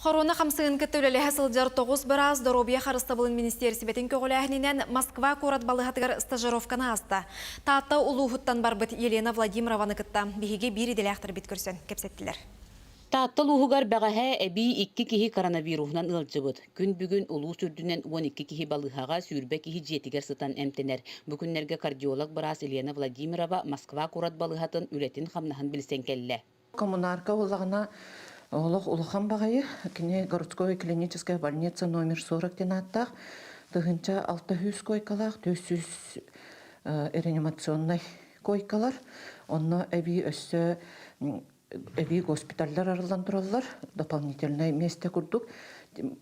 Хоруона хамсыгын кытта үлэлэһэ сылдьар 9 быраас доруобуйа харыстабылын министиэристибэтин көҕүлээһининэн Москва куорат балыыһатыгар стажировканы ааста. Таатта улууһуттан барбыт Елена Владимированы кытта биһиги биир идэлээхтэрбит көрсөн кэпсэттилэр. Таатта улууһугар бэҕэһээ эбии икки киһи коронавируһунан ыалдьыбыт. Күн бүгүн улуус үрдүнэн 12 киһи балыыһаҕа, 20 киһи дьиэтигэр сытан эмтэнэр. Бу күннэргэ кардиолог быраас Елена Владимирова Москва куорат балыыһатын үлэтин-хамнаһын билсэн кэллэ. Коммунарка буоллаҕына олох улахан баҕайы. Кини городской клиническая больница номер 40 диэн ааттаах. 1600 койкалаах, 400 реанимационнай койкалар. Онно эбии өссө эбии госпиталлар арыллан тураллар. Дополнительное место курдук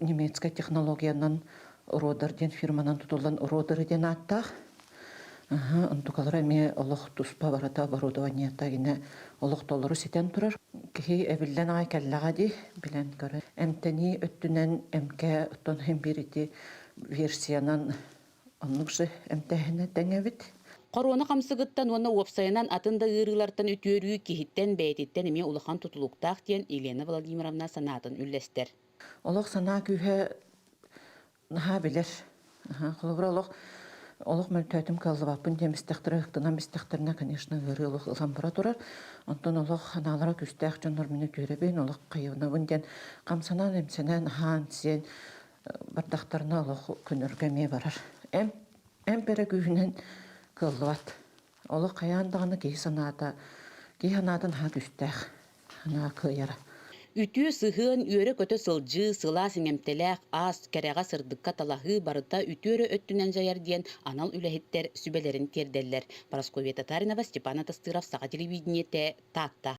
немецкая технологиянан Родер диэн фирманан тутуллан Родер диэн ааттаах. Онтукалара эмиэ олох туспа барыта оборудованиета гинэ олох толору ситэн турар. Киһи эбиллэн аҕай кэллэҕэ дии, билэн көрөн. Эмтэнии өттүнэн эмкэ оттон иһин биир ити версиянан оннук же эмтээһинэ тэҥ эбит. Хоруона хамсыгыттан уонна уопсайынан атын да ыарыылартан үтүөрүү киһиттэн бэйэтиттэн эмиэ улахан тутулуктаах диэн Елена Владимировна санаатын үллэстэр. Олох санаа күүһэ Наһаа билэр. Холобура, олох олох мөлтөөтүм кыаллыбаппын диэн бистэхтэрэ, ыһыктынан бистэхтэринэ, конечно, ыарыы олох ылан бара турар. Онтон олох санаалара күүстээх дьоннор мин үтүөрэбин, олох хайыбынабын диэн хамсанан, эмсэнэн, аһаан-сиэн бардахтарына олох көнөргө эмиэ барар. Эмп, эмп эрэ күүһүнэн кыаллыбат. Олох хайаан даҕаны киһи санаата, киһи санаата наһаа күүстээх. Санаа кыайара. Үтүө сыһыан, үөрэ-көтө сылдьыы, сылаас иҥэмтэлээх аас, кэрэҕэ-сырдыкка талаһыы барыта үтүө эрэ өттүнэн дьайар диэн анал үлэһиттэр сүбэлэрин тиэрдэллэр. Парасковья Татаринова, Степан Атастыров, Саха телевидениетэ, Таатта.